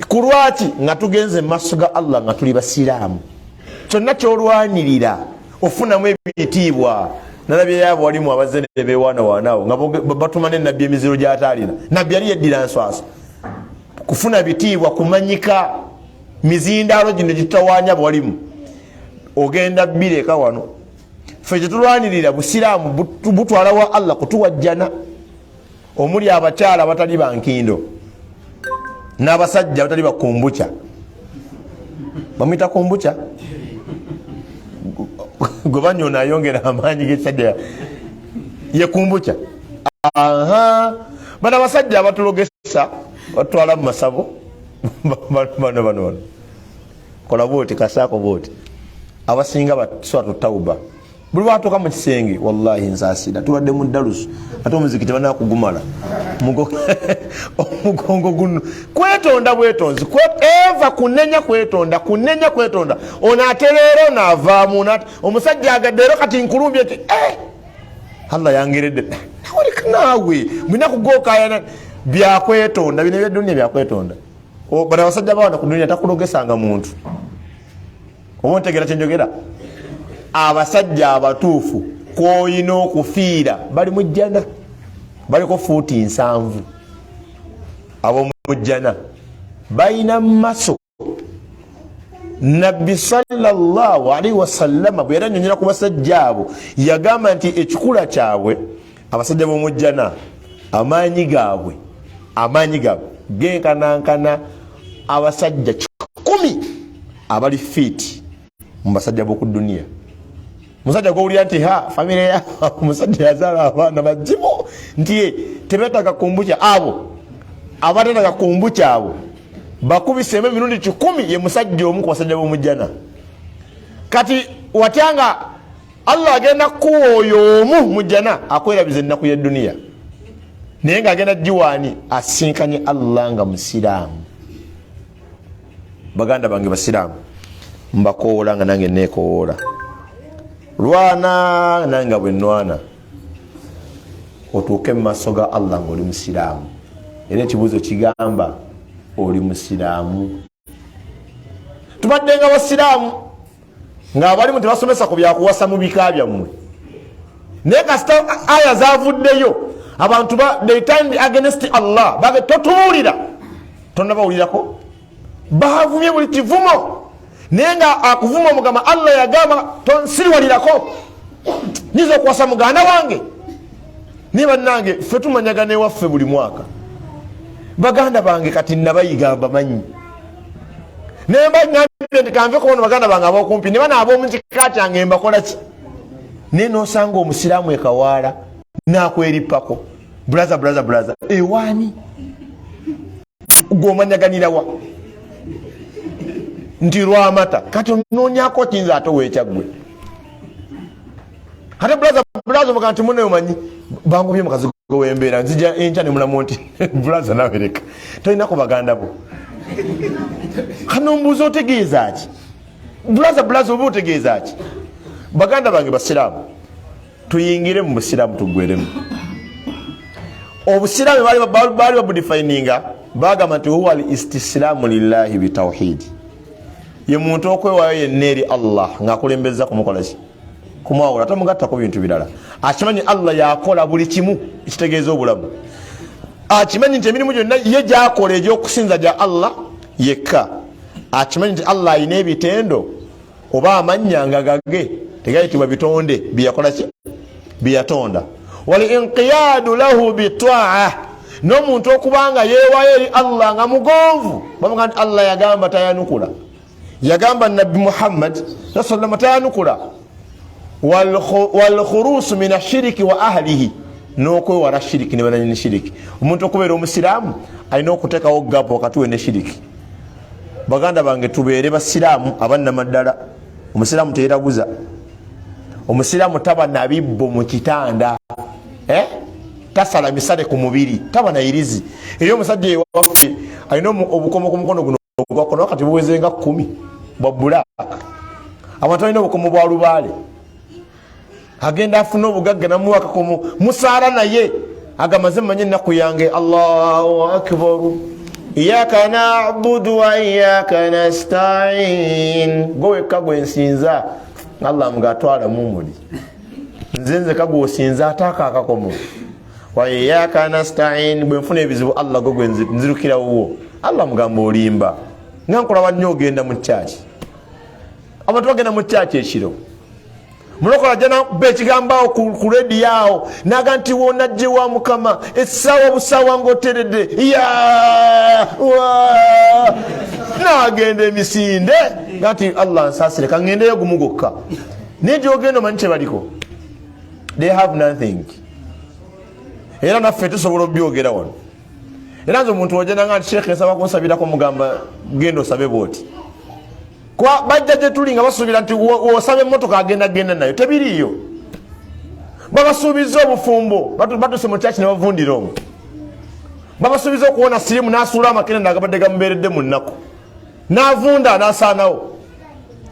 Ku lwaki? Nga tugenze mu maaso ga Allah nga tuli basiraamu. Kyonna kyolwanirira ofunamu ebitiibwa. Nalabye yaabo walimu abazze ne bewaanawaanaawo nga batuma ne nabbi emiziro gy'ataalina. Nabbi yali yeddira nswaso kufuna bitiibwa, kumanyika. Mizindaalo gino gitutawaanya bwalimu ogenda bireka wano. Ffe kyetulwanirira busiraamu butwala wa Allah kutuwajjana, omuli abakyala abatali bankindo n'abasajja abatali bakumbuca. Bamwita kumbuca gwe banyona ayongera amaanyi gekisajja ye kumbuca. Aha, bano abasajja abatulogesa batwala mu masabo, bano bano bano kola bwoti, kasaako bwoti, abasinga basuratu Tauba buli lwatuuka mu kisenge. Wallahi nsaasira, tubadde mu dalusu ate omuziki tebanakugumala, omugongo guno kwetonda bwetonzi, eva kunenya kwetonda, kunenya kwetonda, ono atereera, ono avaamu, omusajja agadde ero kati nkulumbye ti eh! Allah yangeredde nawoleka naawe mulina kugokayana byakwetonda bino ebyedunia byakwetonda. Bano abasajja bawana ku dunia takulogesanga muntu. Oba ontegeera kyenjogera? Abasajja abatuufu kwoyina okufiira bali mu jjana, baliko fuuti 70. Ab'omu jjana balina maso. Nabbi sallallahu alaihi wasallama bwe yali annyonnyola ku basajja abo, yagamba nti ekikula kyabwe, abasajja b'omujjana, amaanyi gaabwe genkanankana abasajja 100 abali fit mu basajja b'oku duniya. Musajja gwowulira nti ha famire ya omusajja yazaala abaana bagimu nti ye tebetaaga kumbukya, abo abatetaaga kumbukya abo bakubisemu emirundi 100 ye musajja omu ku basajja b'omujjana. Kati watya nga Allah agenda kuwa oyo omu mujjana akwerabiza ennaku y'edduniya, naye ng'agenda giwaani asinkanye Allah nga musiraamu. Baganda bange basiraamu, mbakowoola nga nange neekowoola, lwana nange nga bwe nnwana otuuke mu maaso ga Allah ng'oli musiraamu. Era ekibuuzo kigamba, oli musiraamu? Tubadde nga basiraamu ng'abalimu tebasomesa ku byakuwasa mu bika byammwe, naye kasita aya zavuddeyo abantu they turned against Allah. Bage totubuulira, tonnabawulirako bavumye buli kivumo, naye nga akuvuma omugamba Allah yagamba tonsiriwalirako, nyinza okuwasa muganda wange. Naye bannange, ffe tumanyagana ewaffe buli mwaka. Baganda bange kati nabayiga mbamanyi, nemba ngambye nti kanve kubona baganda bange abokumpi ne bana ab'omukika kyange mbakola ki? Naye nosanga omusiraamu ekawaala nakwerippako, brother, brother, brother, ewaani gwomanyaganirawa nti lwamata? Kati onoonyako kiyinza ate owekyaggwe ate brother, brother, omuga nti munaye omanyi bangobye mukazi wembeera, nzija enkya nemulamu nti brother nawereka tolinako baganda bo. Kano mbuuza, otegeeza ki brother, brother, oba otegeeza ki? Baganda bange basiraamu, tuyingire mu busiraamu, tuggweremu obusiraamu. Baali babudefininga, bagamba nti huwa al istislaamu lillahi bitawhidi, ye muntu okwewaayo yenna eri Allah ng'akulembeza kumukolaki? Kumwawula, tomugattako bintu birala. Akimanyi Allah yakola buli kimu ekitegeeza obulamu, akimanyi nti emirimu gyonna ye gyakola egyokusinza gya Allah yekka, akimanyi nti Allah alina ebitendo oba amannya nga gage, tegayitibwa bitonde byeyakolaki, byeyatonda. Walinqiyadu lahu bitaa, n'omuntu okubanga yeewaayo eri Allah nga mugonvu. Bamuga nti Allah yagamba tayanukula, yagamba Nabbi Muhammad sallama tayanukula. Walkhurusu min ashiriki wa ahlihi, n'okwewala shiriki ne bananyini shiriki. Omuntu okubeera omusiraamu alina okuteekawo gap wakati we ne shiriki. Baganda bange, tubeere basiraamu abannamaddala. Omusiraamu teyeraguza, omusiraamu taba nabibbo mu kitanda, eh? Tasala misale ku mubiri, taba nayirizi. Eri omusajja ewaffe alina obukomo ku mukono guno ogwakono, kati buweze nga 10 bwa black. Abantu balina obukomo bwa lubaale, agenda afuna obugagga namuwa akakomo musaala, naye agamaze manye ennaku yange. Allahu akbar, iyaka nabudu wa iyaka nastain, gwe wekka gwensinza. Allah mga atwala mumuli nze nzeka gwosinza, ate ako akakomo wa iyaka nastain, bwenfuna ebizibu Allah gwe gwe wuwo. Allah mugamba olimba, nga nkulaba nnyo ogenda mu kyaki. Abantu bagenda mu kyaki ekiro, mulokola ajja nakuba ekigambo awo ku rediyo awo naga nti wonajje wa Mukama essaawa busaawa ngaoteredde ya nagenda emisinde nga nti Allah nsaasire kaŋŋendeyo gumu gwokka. Naye gyogenda omanyi kyebaliko, they have nothing. Era naffe tusobola obyogera wano. Era nze omuntu ojananga nti sheekhe nsaba kunsabirako, mugamba genda osabe bwoti, kuba bajja gye tuli nga basuubira nti wosaba emmotoka agenda genda nayo, tebiriiyo. Babasuubiza obufumbo, batuse mu kyaki ne bavundira omwo. Babasuubiza okuwona sirimu, n'asuula amakerenda agabadde gamubeeredde mu nnaku, n'avunda n'asaanawo.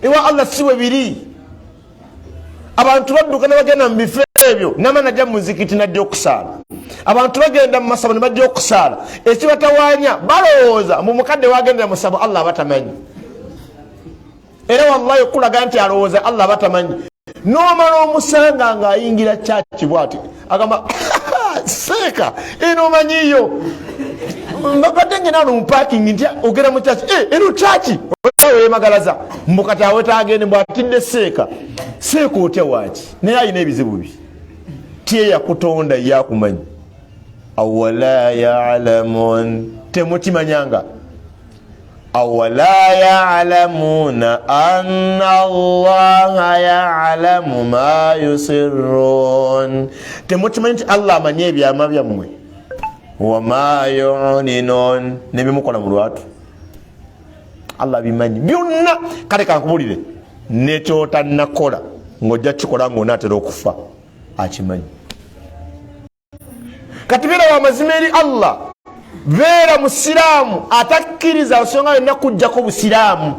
Ewa Allah si bwe biri. Abantu badduka ne bagenda mu bifo ebyo, nama najja mu muzikiti najja okusaala. Abantu bagenda mu masabo ne bajja okusaala. Ekibatawaanya, balowooza mu mukadde wagendera musabo Allah abatamanyi. Era wallahi okulaga nti alowooza Allah abatamanyi, nomala omusanga ng'ayingira kyaki bwati agamba, "Seeka eno omanyiyo, mbadde ngenda wano mu parking." Nti ogenda mu kyaki? Eh, eno kyaki wemagalaza mbukati awetagende mbw atidde seeka. Seeka otya? Waki? Naye alina ebizibu bye. Tyeyakutonda yakumanyi. Awala yalamun, temukimanyanga? Awala yalamuna anna Allaha yalamu ma yusirun, temukimanyi nti Allah amanyi ebyama byammwe? Wama yulinun, nebimukola mu lwatu Allah bimanyi byonna. Kale kankubulire, nekyotannakola ng'ojja kikola ng'onaatera okufa, akimanyi. Kati beera wamazima eri Allah, beera musiraamu atakkiriza nsonga yonna kujjako busiraamu,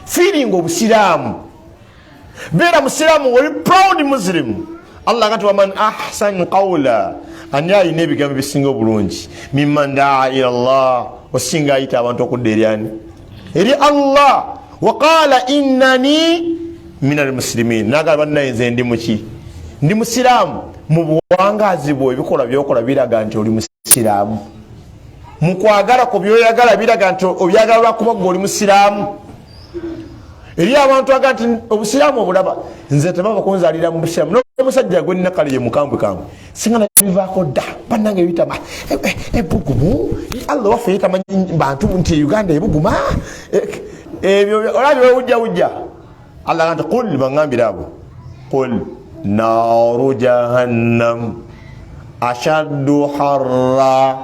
feeling obusiraamu. Beera musiraamu, oli proud Muslim. Allah gati, "Waman ahsan qawla," ani alina ebigambo ebisinga obulungi? "Mimman daa ila llah," osinga ayita abantu okudda eryani? Eri Allah. "Waqala innani min almuslimin," nagala, "Bannaye, nze ndi muki? Ndi musiraamu." Mu buwangazi bwe, ebikolwa byokola biraga nti oli musiraamu. Mu kwagala ku byoyagala biraga nti obyagala lwakuba gwe oli musiraamu. Eri abantu aga nti obusiraamu obulaba, nze tebaba kunzalira mu busiraamu, n'omusajja gwe nina kale ye mukambwe kambwe, singa nabivaako dda. Bannange, bitama ebugumu. Allah waffe yetamanyi bantu nti Uganda ebuguma. Ebyo olabye wewujjawujja. Allah nti, "Qul," baŋŋambire abo, "Qul naaru jahannam ashaddu harra,"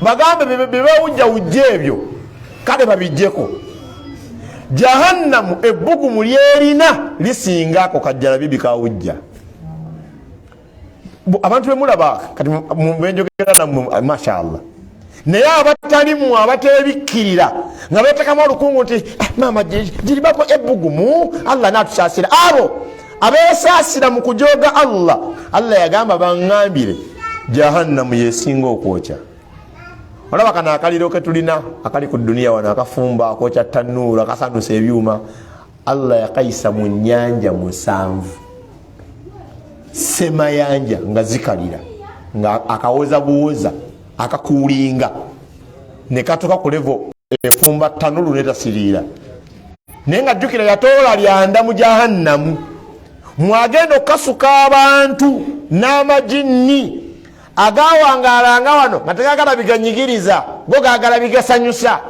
bagambe bebewujjawujja ebyo kale babijjeko. Jahannamu ebbugumu lyerina lisinga ako kajjalabibi kawujja. Abantu bemulaba kati benjogera nammwe, mashallah, naye abatalimu, abatebikkirira nga betekamu olukungu nti, "Ah, maama giribako ebbugumu, Allah natusaasira." Abo abesaasira mu kujoga Allah, Allah yagamba baŋŋambire jahannamu yesinga okwokya. Olaba kano akaliro ketulina akali ku duniya wano, akafumba, akwokya tanuuru, akasanusa ebyuma, Allah yakayisa mu nyanja 7, semayanja, nga zikalira, nga akawoza buwoza akakuulinga ne katuka ku level efumba tanulu netasiriira. Naye nga jjukira, yatoola lyanda mu jahannamu mwagenda okukasuka abantu n'amajinni agawangaalanga wano nga tegagala biganyigiriza, go gagala bigasanyusa.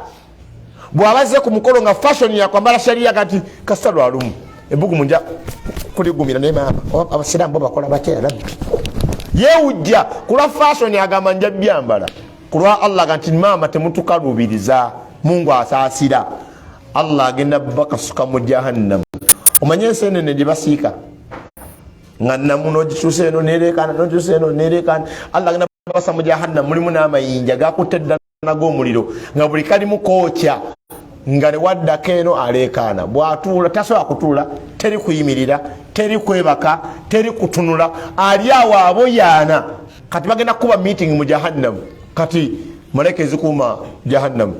Bw'abazze ku mukolo nga fashion yakwambala shariya, kati kasita lwalumu ebugumu nja kuligumira. Naye maama, abasiraamu bo bakola batya? Rabbi, yewujja kulwa fashion, agamba nja byambala kulwa Allah. Ga nti maama, temutukalubiriza, Mungu asaasira. Allah agenda bakasuka mu jahannamu. Omanye ensenene gye basiika nga namu, nogikyusa eno nerekana, nogikyusa eno nerekana. Allah agenda basa mu jahannamu, mulimu n'amayinja gakutte dda nag'omuliro, nga buli kalimu kookya, nga newaddako eno aleekaana. Bwatuula tasobola kutuula, teri kuyimirira, teri kwebaka, teri kutunula, ali awo aboyaana. Kati bagenda kukuba meeting mu jahannamu. Kati malayika ezikuuma jahannamu,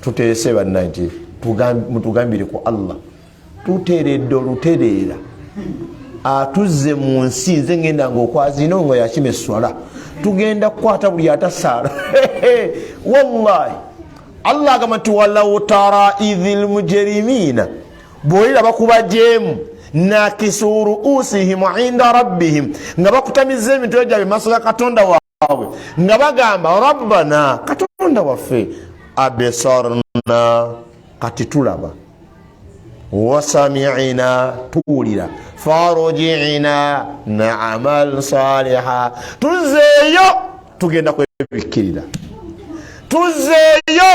tuteese banna nti mutugambire ku Allah, tuteredde olutereera, atuzze mu nsi. Nze ngenda nga okwazina nga yakima eswala, tugenda kukwata buli atasaala. Wallahi, Allah agamba nti, "Walau tara idhi lmujerimiina," bwoliraba kubajeemu, "nakisu ruusihim inda rabbihim," nga bakutamiza emitwe gyabwe maaso ga Katonda waabwe, nga bagamba, "Rabbana," Katonda waffe, "abesarna," kati tulaba, "wasamiina," tuwulira, "farujina naamal saliha," tuzeeyo, tugenda kwebikkirira, tuzeeyo.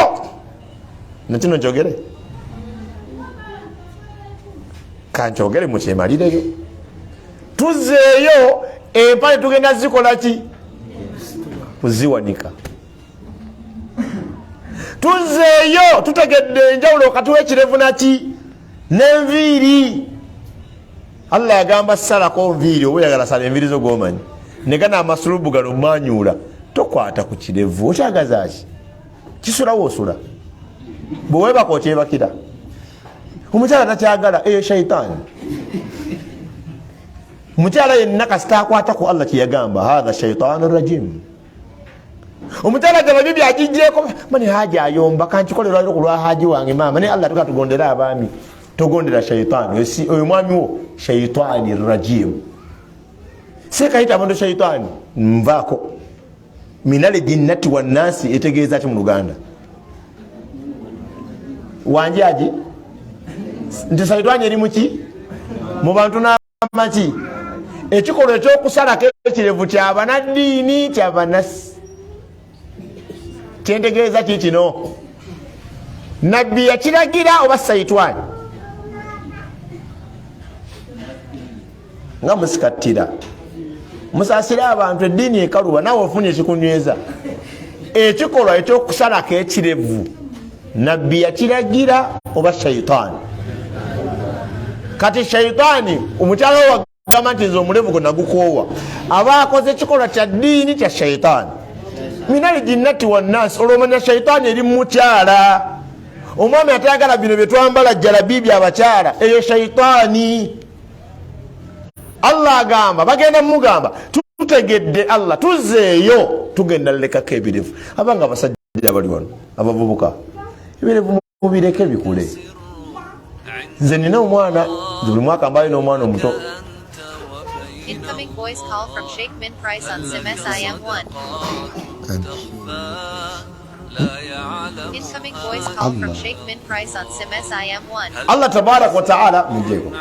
Nakino njogere, kankyogere mukyemalireyo. Tuzeeyo, empale tugenda zikola ki? Kuziwanika. Tuzeeyo, tutegedde enjawulo wakati w'ekirevu naki n'enviiri. Allah yagamba salako nviiri oba oyagala sala enviiri zo gomanyi negana amasulubu gano manyuula tokwata ku kirevu okyagazaki kisulawo osula bwewebaka okyebakira omukyala takyagala eyo shaitaani omukyala yenna kasita akwata ku Allah kyeyagamba hatha shaitaani rajim omukyala gaba byo byagijjeko mani haji ayomba kankikole lwaliro ku lwa haji wange maama naye Allah tuka tugondere abaami togondera shaitaani oyo mwami wo shaitaani rajim sekayita abantu shaitaani nvaako minal jinnati wannasi etegeeza ki mu Luganda wanjaji nti shaitaani eri muki mu bantu n'amaki ekikolwa ekyokusalako ekirevu kyabanaddiini kyabanasi kyentegeeza ki kino nabbi yakiragira oba saitwani nga musikattira musasire abantu eddiini ekaluba naawe ofunye ekikunyweza ekikolwa ekyokusalako ekirevu nabbi yakiragira oba shaitaani kati shaitaani omukyala wo wagamba nti nze omulevu gwe nagukoowa aba akoze ekikolwa kya ddiini kya shaitaani minali jinnati wannasi olwomanya shaitaani eri mumukyala omwami atayagala bino byetwambala jalabibi abakyala eyo shaitaani Allah agamba bagenda mugamba tutegedde Allah tuzeeyo tugenda lekako ebirevu abanga abasajja abali wano abavubuka ebirevu mubireke bikule nze nina omwana buli mwaka mbayo n'omwana omuto. Incoming voice call from Sheikh Min Price on SIM SIM1. Incoming voice call from Sheikh Min Price on SIM SIM1. Allah tabaraka wa taala mujeko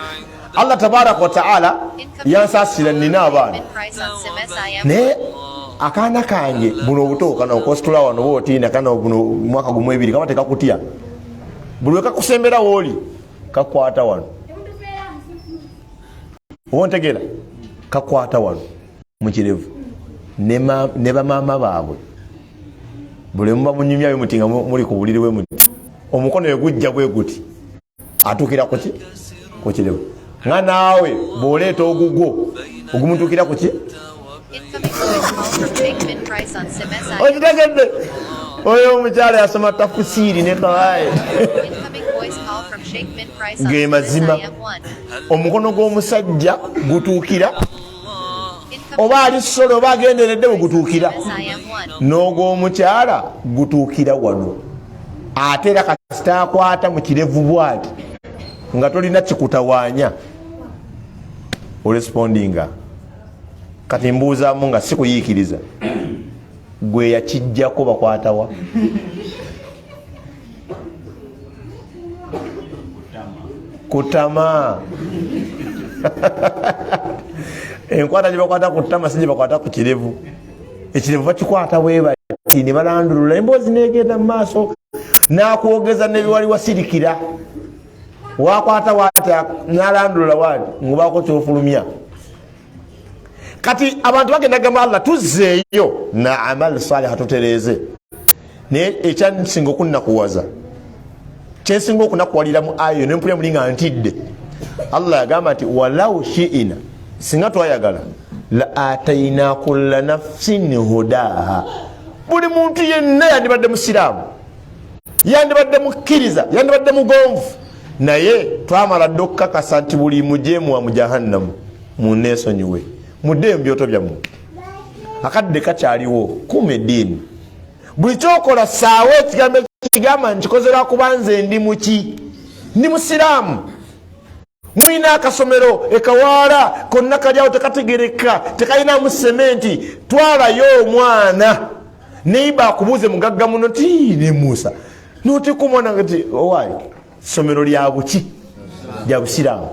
Allah tabaraka wa taala yansasira nina abaana Min Price on SIM SIM1. Naye akaana kange buno obuto kano okositula wano bwotiina kano buno mwaka gumu ebiri kaba tekakutya buli wekakusembera wooli kakwata wano oba ontegeera kakwata wano mukirevu ne bamaama baabwe buli muba munyumya bwe muti nga muli ku buliri bwe muti omukono we gujja bwe guti atuukira kuki ku kirevu nga naawe bw'oleeta ogugwo ogumutuukira kuki Incoming voice call from Sheikh Min Price on SIM SIM. Okitegedde oyo omukyala yasoma tafusiiri ne kawaye Incoming voice call from Sheikh Min Price on Ge SIM mazima. SIM1. Omukono gw'omusajja gutuukira Incoming oba ali solo oba agenderedde bwe gutuukira SIM1. N'ogw'omukyala gutuukira wano ate era kasita akwata mu kirevu bwati nga tolina kikutawaanya orespondinga kati mbuuzaamu nga si kuyiikiriza gwe yakijjako bakwatawa kutama enkwata gyebakwata ku ttama si gyebakwata ku kirevu ekirevu bakikwata bwebati ne balandulula emboozi negenda mu maaso nakwogeza nebiwali wasirikira wakwata wati nalandulula wati ngubako kyofulumya kati abantu bagenda gamba Allah tuzzeeyo na amal saliha tutereeze naye ekyansinga okunnakuwaza kyensinga okunakuwalira mu ayo nempulira muli nga ntidde Allah yagamba nti walau shiina singa twayagala la ataina kulla nafsin hudaha buli muntu yenna yandibadde musiraamu yandibadde mukkiriza yandibadde mugonvu naye twamala dda okukakasa nti buli mujeemu wa mujahannamu muneesonyiwe muddeyo mu byoto byammwe akadde kakyaliwo kuuma eddiini buli kyokola saawa ekigambo ekigamba nkikoze lwakuba nze ndi muki ndi musiraamu mulina akasomero ekawaala konna kali awo tekategereka tekalinamu sementi twalayo omwana neiba akubuuze mugagga muno ti ne Musa noteeka omwana nga ti owaayi somero lya buki lya busiraamu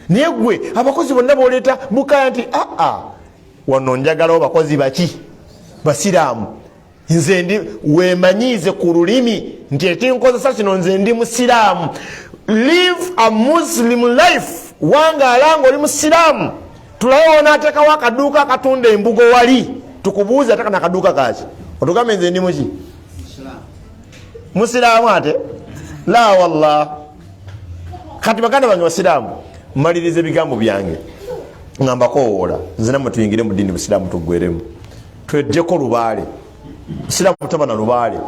naye gwe abakozi bonna boleeta bukaya nti aa wano njagalawo bakozi baki basiraamu nze ndi wemanyiize ku lulimi nti ekinkozesa kino nze ndi musiraamu live a muslim life wangaala nga oli musiraamu tulabe wonaateekawo akaduuka akatunda embugo wali tukubuuze ate kana akaduuka kaki otugambe nze ndi muki musiraamu ate la wallah kati baganda bange basiraamu Mmaliriza ebigambo byange nga mbakowoola nze nammwe tuyingire mu ddiini busiraamu, tuggweremu, twejjeko lubaale. Musiraamu taba na lubaale,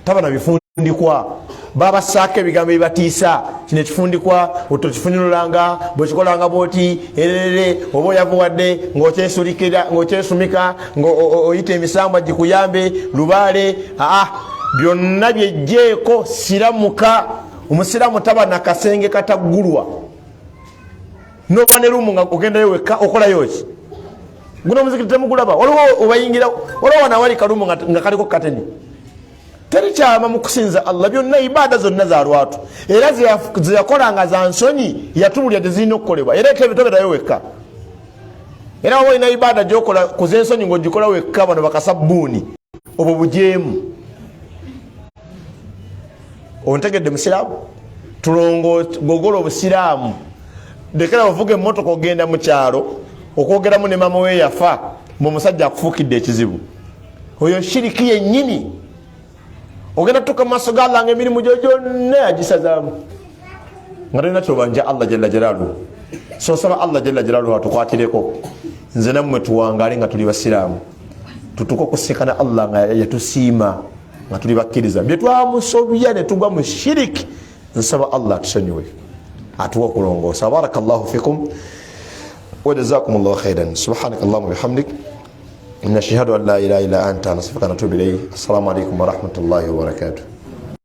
taba na bifundikwa. Babasaako ebigambo ebibatiisa. Kino ekifundikwa otokifunyululanga, bwekikolanga bwoti ererere, oba oyavuwadde ng'okyesumika, ng'oyita emisambwa gikuyambe, lubaale. Aa, byonna byejjeeko, siramuka. Omusiraamu taba na kasenge kataggulwa. Noba ne ruumu nga ogendayo wekka, okolayo ki? Guno omuzikiti temugulaba? Waliwo obayingira, waliwo wano awali kalumu nga kaliko kateni. Teri kyama mu kusinza Allah. Byonna ibaada zonna za lwatu, era zeyakola nga za nsonyi, yatubulya tezirina okukolebwa. Era toberayo wekka. Era waba olina ibaada gyokola ku zensonyi ngaogikola wekka, bano bakasabbuuni, obwo bujeemu. Ontegedde musiraamu? Tulongogola obusiraamu. Lekera ovuga emmotoka ogenda mu kyalo okwogeramu ne maama we yafa, mbu omusajja akufuukidde ekizibu. Oyo shiriki yennyini. Ogenda tutuuka mu maaso ga Allah nga emirimu gyo gyonna yagisazaamu, nga tolina kyobanja Allah jalla jalaaluhu. So nsaba Allah jalla jalaaluhu atukwatireko nze nammwe, tuwangaale nga tuli basiraamu, tutuuke okusinkana Allah nga yatusiima, nga tuli bakkiriza. Bye twamusobya ne tugwa mu shiriki, nsaba Allah atusonyiwe, atuwe okulongoosa. Baraka llahu fikum wa jazakum llahu khairan. Subhanaka allahuma bihamdik, nashhadu an la ilaha illa anta, nastaghfiruka wa natubu ilayk. Assalamu alaikum warahmatullahi wabarakatuh.